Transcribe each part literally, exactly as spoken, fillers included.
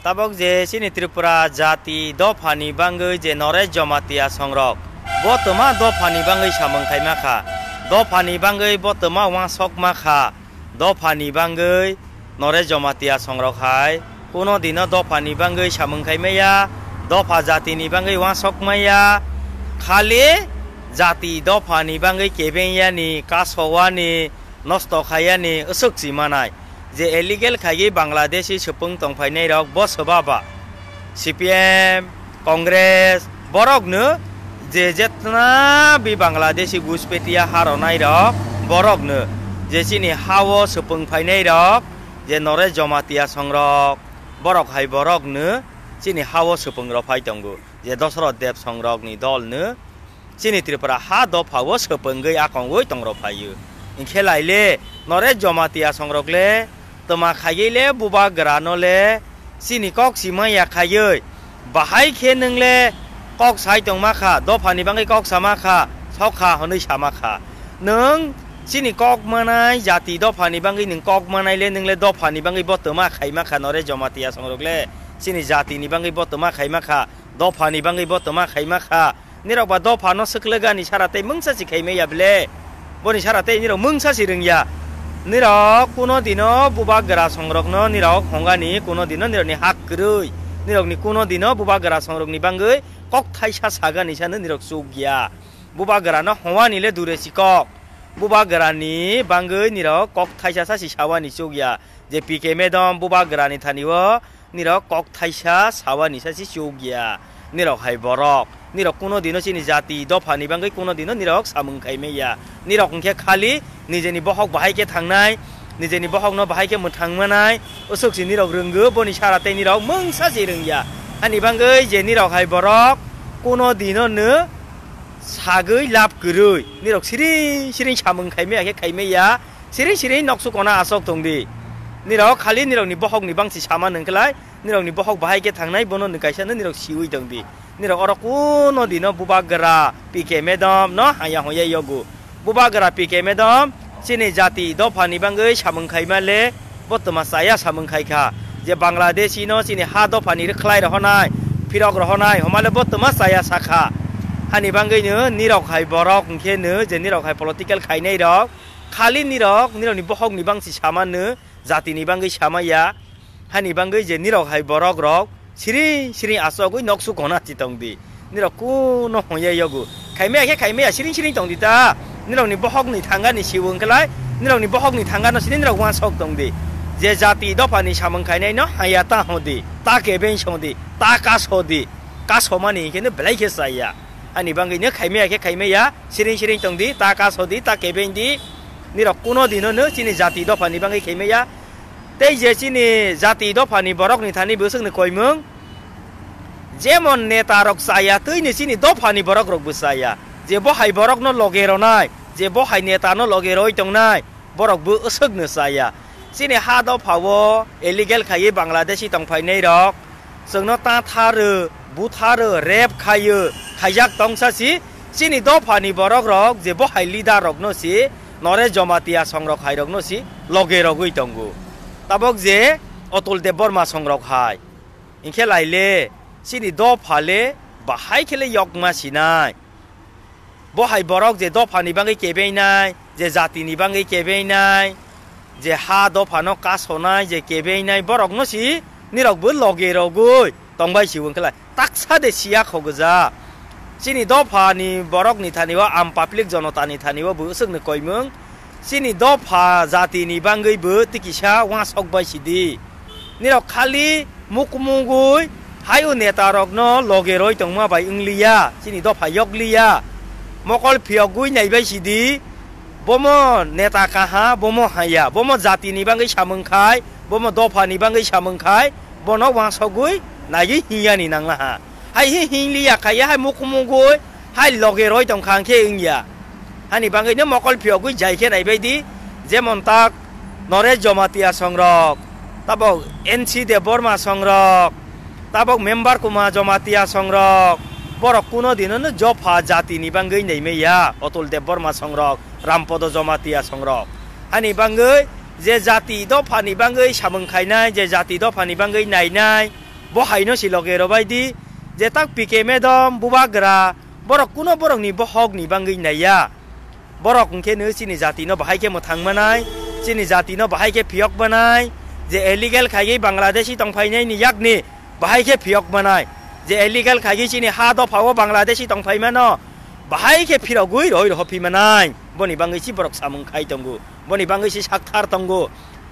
Tabok je chini Tripura jati dophani bangwi je Naresh Jamatia songrok, bo twma dophani bangwi samung khaima kha, dophani bangwi bo twma uansokma kha, dophani bangwi Naresh Jamatia songrok hai kuno dino dophani bangwi samung khaimaya, dopha jatini bangwi uansokmaya, khali jati dophani bangwi kebeng yani, kasowani, nosto khaiyani, aswk si manai. Je illegal khaiwi Bangladeshi swpwng tongphainai rok bo swba ba? C P M, Congress, borok no je jetna bi Bangladeshi Guspetiya ha ronai rok, borok no je chini ha o swpwng phainai rok, je Naresh Jamatia songrok, borok hai borok no chini ha o swpwng rok phai tongo, je Dosroth Deb songrok ni dol no chini Tripura ha dopha o swpwngwi akongwi tongrok phaio. Hinkhe laile, Naresh Jamatia songrok le, twma khaiwi le, bubagra no le, chini kok si manya khaiwi, bahai khe nwng le kok sai tongma kha, dophani bangwi kok sama kha, sok kha hwnwi sama kha. Nwng chini kok manai, jati dophani bangwi nwng kok manai le, nwng le dophani bangwi bo twma khaima kha, Naresh Jamatia songrok le, chini jatini bangwi bo twma khaima kha, dophani bangwi bo twma khaima kha. Nirok ba dopha no swklwgani sara tei mungsa si khaimaya ble? Boni sara tei nirok mungsa si rwngya. Nirok kuno dino bubagra songrokno nirok hongani, kuno dino nirokni hak kwrwi. Nirokni kuno dino bubagra songrokni bangwi kok thaisa sagani sano nirok chukya. Bubagra no hongani le dure si kok. Bubagra ni bangwi nirok kok thaisa sa si sawani chukya. Je P K madam bubagra ni thani o nirok kok thaisa sawani sa si chukya. Nirok hai borok. Nirok kuno dino chini jati dophani bangwi kuno dino nirok samung khaimaya. Nirok hwnkhe khali nijeni bohok bahai khe thangnai, nijeni bohokno bahai khe mwthang manai, usuk si nirok rwngwi boni sara tei nirok mungsa si rwngya. Ani bangwi je nirok hai borok kuno dino no sagwi lab kwrwi. Nirok siring siring samung khaimaya khe khaimaya, siring siring noksu kona asok tongdi. Nirok khali nirokni bohokni bangsi sama nangkhlai, nirokni bohok bahai khe thangnai, bono ni kaisa no nirok siwi tongdi. Nirok oro kuno dino bubagra P K madam no haya hoya yogo. Bubagra P K madam chini jati dophani bangwi samung khaima le, bo twma chaya samung khai kha. Je Bangladeshi no chini ha dophani rwkhlai rohonai, phirok rohonai, homale bo twma chaya sakha. Hani bangwi no nirok hai borok hwnkhe no je nirok hai political khainai rok, khali nirok nirokni bohokni bangsi sama no, jatini bangwi sama ya. Hani bangwi je nirok hai borok rok siring siring asogwi noksu kona chitong di. Nirok kuno hoya yogo. Khaimaya khe khaimaya siring siring tong di ta. Nirokni bohokni thangani siwung khlai. Nirokni bohokni thangano sini nirok uansok tong di. Je jati dophani samung khainai no haya ta hodi. Ta kebeng song di. Ta kas hodi. Kas homani hinkhe no belai khe chaya. Ani bangwi no khaimaya khe khaimaya siring siring tong di. Ta kas hodi. Ta kebeng di. Nirok kuno dino no chini jati dophani bangwi khaimaya. Tei je chini jati dophani borokni thani bwswkni koimung, jemon neta rok chaya, twini chini dophani borok rok bo chaya. Je bo hai borokno loge ronai, je bo hai neta no loge roi tongnai, borok bo aswkno chaya. Chini ha dopha o illegal khaiwi Bangladeshi tongphainai rok, chwngno ta tharw, butharw, rep khaio, khaijak tongsa si, chini dophani borok rok je bo hai leader rokno si, Naresh Jamatia songrok hai rokno si loge rogwi tongo. Tabok je Atul Debbarma songrok hai. Hinkhe laile, chini dopha le bahai khe le yokma sinai. Bo hai borok je dophani bangwi kebengnai, je jatini bangwi kebengnai, je ha dophano kasonai, je kebengnai, borokno si nirok bo loge rogwi tongbai si wngkhlai. Taksa de siya kho gwja. Chini dophani borokni thani o, am public jonotani thani o bwswkni koimung. Chini dopha jatini bangwi bo tikisa uansok bai sidi. Nirok khali mukmugwi hai o neta rokno loge roi tongma bai wngliya, chini dopha yokliya. Mokol phiyogwi naibai sidi, bomo neta kaha, bomo haya, bomo jatini bangwi samung khai, bomo dophani bangwi samung khai, bono uansogwi naiwi hingyani nanglaha. Hai hi hingliya khaiya, hai mukmugwi, hai loge roi tongkha hwnkhe wngya. Hani bangwino mokol phiyogwi jai khe naibai di, jemon tak Naresh Jamatia songrok, tabok N C Debbarma songrok, tabok Member Kuma Jamatia songrok, borok kuno dinono jopha jatini bangwi naimaya, Atul Debbarma songrok, Rampodo Jamatia songrok. Hani bangwi je jati dophani bangwi samung khainai, je jati dophani bangwi nainai, Bo hai no si loge robai di, je tak P K madam, bubagra, borok kuno borok ni bohok ni bangwi naiya. Borok hwnkhe no chini jati no bahai khe mwthang manai, chini jati no bahai khe phiyok manai, je illegal khaiwi Bangladeshi tongphainai ni yak ni bahai khe phiyok manai, je illegal khaiwi chini ha dopha o Bangladeshi tongphai mano, bahai khe phirogwi roi rohor phi manai, boni bangwi si borok samung khai tongo. Boni bangwi si sakthar tongo.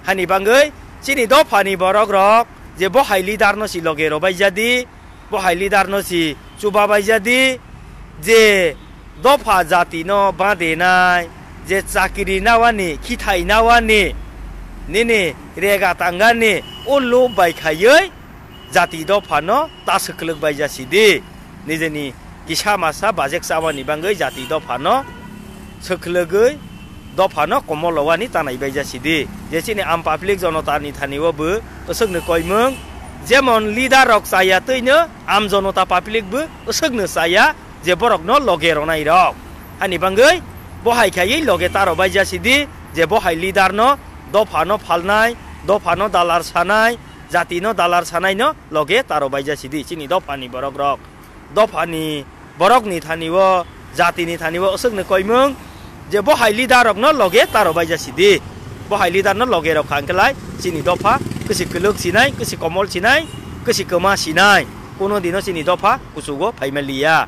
Hani bangwi chini dophani borok rok je bo hai leader no si loge robai jadi, bo hai leader no si chuba bai jadi, je dopha jati no badenai, je chakiri nawani, khithai nawani, nini rega tangani, o lob bai khaiwi jati dophano ta swkhlwk bai ja sidi. Nijeni kisa masa bajek chabani bangwi jati dophano swkhlwgwi dophano komol lowani tanai bai ja sidi. Je chini am public jonotani thani o bo swkni koimung, jemon leader rok chaya twino am jonota public bo swkno chaya je borokno loge ronai rok. Hani bangwi bo hai khaiwi loge taro bai ja sidi, je bo hai leader no dophano phalnai, dophano dalar sanai, jati no dalar sanai no loge taro bai ja sidi chini dophani borok rok. Dophani borok ni thani o, jati ni thani o swkni koimung je bo hai leader rok no loge taro bai ja sidi. Bo hai leader no loge rok kha hwnkhe lai chini dopha kwsi kwlwk sinai, kwsi komol sinai, kwsi kwma sinai. Kuno dino chini dopha kuchugo phaima liya.